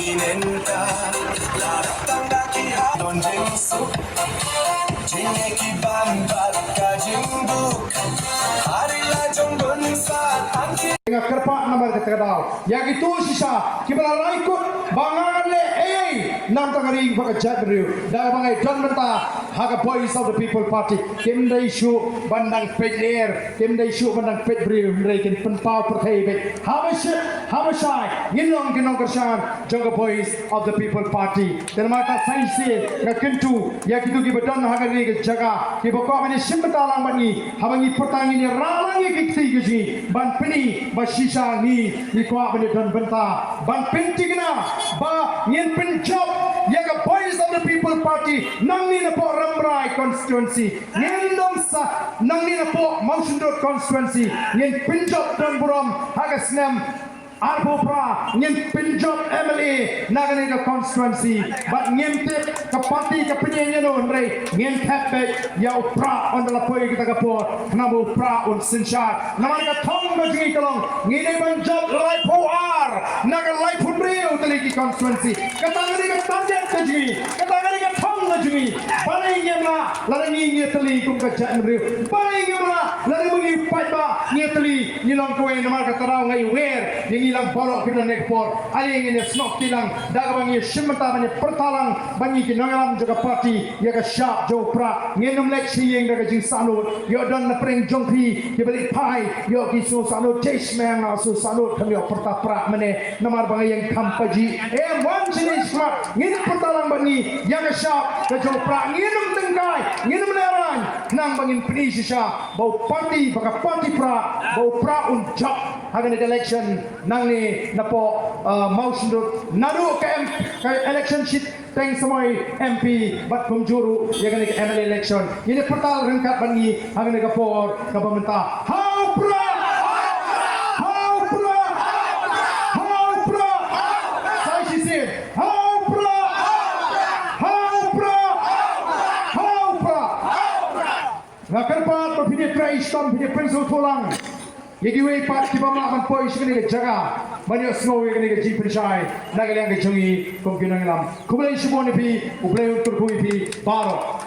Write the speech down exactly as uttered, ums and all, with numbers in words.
Don jingsuk, jingeh ki ban bad ka jingduk. Hari la jong don sa tang ki. Nga kyrpad namar kata ka daw ïa kito shisha kiba la rai kut ba ngan leh ei ei namar ka ri bad ka jaitbynriew. Da ba ngi don bynta ha ka Voice of the People Party, kim dei shuh ban dang peit lyer, kim dei shuh ban dang peit briew, hynrei kin pynpaw pyrthei beit. Haba shit, haba shai, ngin long ki nongkyrshan jong ka Voice of the People Party. Te namar kata sa shisien nga kyntu ïa kito kiba don ha kane ka jaka, kiba kwah ban ïashim bynta lang bad ngi, haba ngi pyrta ngin ïarap lang ïa ki kti ki jong ngi ban pyni ba shisha ngi, ngi kwah ban ïadon bynta, ban pynthikna ba ngin pynjop ïa ka Voice of the People Party nangne na poh Rambrai constituency. Ngin long sa nangne na poh Mawshynrut constituency, ngin pynjop don burom ha ka snem arphew phra, ngin pynjop M L A na kane ka constituency. Bad ngim tip ka party ka pynïeng ïano, hynrei ngin thep beit ïa u Prah ynda la poi kata ka por, namar u Prah un synshar. Namar ka thong ka jong ngi ka long, ngi dei ban jop laiphew ar na ka laiphew hynriew tylli ki constituency. Kata ka dei ka target ka jong ngi, kata ka dei ka thong ka jong ngi. Balei ngim lah lada ngi ngi ïatylli kum ka jaitbynriew? Balei ngim lah lada ngi paidbah ngi ïatylli, ngi long kawei? Namar kata ka daw nga ïawer ïa ngi lang baroh kita ne ka por. Ale ngin ïa snoh kti lang da kaba ngi ïashim bynta ban ïa pyrta lang ba ngi ki nongïalam jong ka party ïa ka shap jong u Prah. Ngin ym leit sha ïing da ka jingsangnud. Ïoh don na pdeng jong phi kiba leit phai, ïoh ki sngewsangnud, te shmeng nga sngewsangnud, kam ïoh pyrta Prah mynne namar ba nga ïeng kham paji. Em, wan shane shakhmat, ngin pyrta lang bad ngi ïa ka shap ka jong u Prah. Ngin ym tyngkai, ngin ym lehraiñ, khnang ba ngin pyni shisha ba u party, ba ka party Prah, ba u Prah un jop ha kane ka election nangne na poh, uh, Mawshynrut. Naduh ka M-, ka election shiteng samoi M P bad kumjuh ruh ïa kane ka M L A election. Ngin ïa pyrta ryngkat bad ngi ha kane ka por kaba mynta. Ha u Prah! Ha u Prah! Ha u Prah! Sa shisien. Ha u Prah! Ha u Prah! Ha u Prah! Nga kyrpad ba phin ïa trei shitom, phin ïa pynsngewthuh lang ïa kiwei pat kiba mlien ban poi sha kane ka jaka ban ïohsngew ïa kane ka jingpynshai na ka liang ka jong ngi kum ki nongïalam. Khublei shibun ïa phi, U Blei un kyrkhu ïa phi baroh.